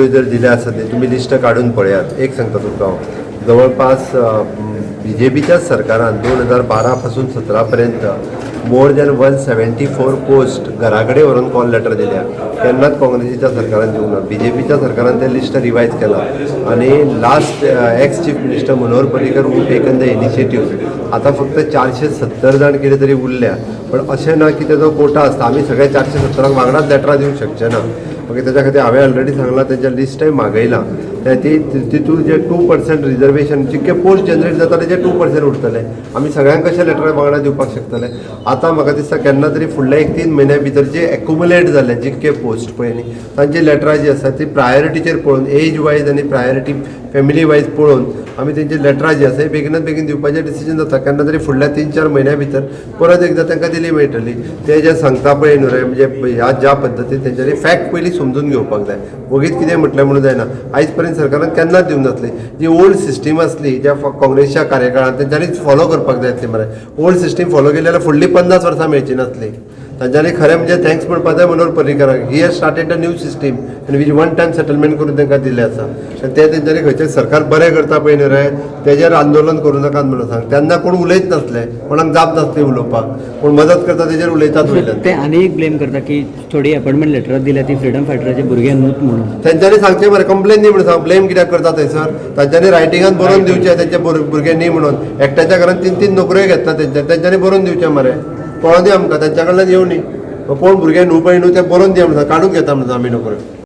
जर दिल्या आसत न्ही, तुमी लिस्ट काडून पळयात. एक सांगता तुमकां हांव, जवळपास बीजेपीच्याच सरकारान 2012 पासून 17 पर्यंत more than 174 post घरा कडेन व्हरून कॉल लेटर दिल्या. केन्नाच काँग्रेसीच्या सरकारान दिवंक ना. बीजेपीच्या सरकारान तें लिस्ट रिवायज केलां आनी last ex chief minister Manohar Parrikar who taken the initiative. आतां फक्त 470 जाण कितें तरी उरल्या, पण अशें ना की तेजो कोटा आसता. आमी सगळे 470 वांगडाच लेटरां दिवंक शकचे ना. ओके, तेच्या खातीर हांवें ऑलरेडी सांगलां, तेंचें लिस्टय मागयलां. ती तितून जे 2% रिजर्वेशन जितके पोस्ट जनरेट जाता तेजे 2% उरतले. आमी सगळ्यांक कशें लेटरां वांगडा दिवपाक शकतले? आतां म्हाका दिसता केन्ना तरी फुडल्या एक 3 म्हयन्या भितर जे एक्युमुलेट जाले जितके पोस्ट पळय न्ही, तांची लेटरां जी आसा ती प्रायोरिटीचेर पळोवन, एज वायज आनी प्रायोरिटी फॅमिली वायज पळोवन आमी तेंची लेटरां जी आसा बेगिनात बेगीन दिवपाचें डिसिजन जाता. केन्ना तरी फुडल्या 3-4 म्हयन्या भितर परत एकदां तांकां दिली मेळटली. ते जे सांगता पळय न्हू रे, म्हणजे ह्या ज्या पद्दतीन तेंच्यांनी फॅक्ट पयलीं समजून घेवपाक जाय. वगीच कितें म्हटलें म्हणून जायना. आयज पर्यंत सरकारान केन्नाच दिवंक नासली. जी ओल्ड सिस्टीम आसली ज्या काँग्रेसच्या कार्यकाळांत, तेंच्यांनीच फॉलो करपाक जाय आसली मरे. ओल्ड सिस्टीम फॉलो केली जाल्यार फुडलीं 50 वर्सां मेळची नासली. तांच्यांनी खरें म्हणजे thanks म्हणपाक जाय Manohar पर्रीकराक. He has started the new system आनी which one time settlement करून तांकां दिल्लें आसा. आनी ते तेंच्यांनी खंयचें सरकार बरें करता पळय न्हू रे, तेजेर आंदोलन करूं नाकात म्हणून सांग. तेन्ना कोण उलयत नासले, कोणाक जाप नासली उलोवपाक. कोण मदत करता तेजेर उलयतात वयल्यान. ते आनी एक ब्लेम करता की थोडी अपॉइंटमेंट लेटरां दिल्या ती फ्रिडम फायटराचे भुरगे न्हूत म्हणून. तेंच्यांनी सांगचें मरे, कंप्लेन न्ही म्हणून सांग. ब्लेम कित्याक करता थंयसर? तांच्यांनी रायटिंगान बरोवन दिवचें तेंचे भुरगे न्ही म्हणून. एकट्याच्या घरान तीन तीन नोकऱ्यो घेतला तेंच्या. तेंच्यांनी बरोवन दिवचें मरे. कळोन दी आमकां, तेंच्या कडल्यान येवनी. कोण भुरगे न्हू पळय न्हू, ते बरोवन दिया म्हणून सांग. काडून घेता म्हणून आमी नोकऱ्यो.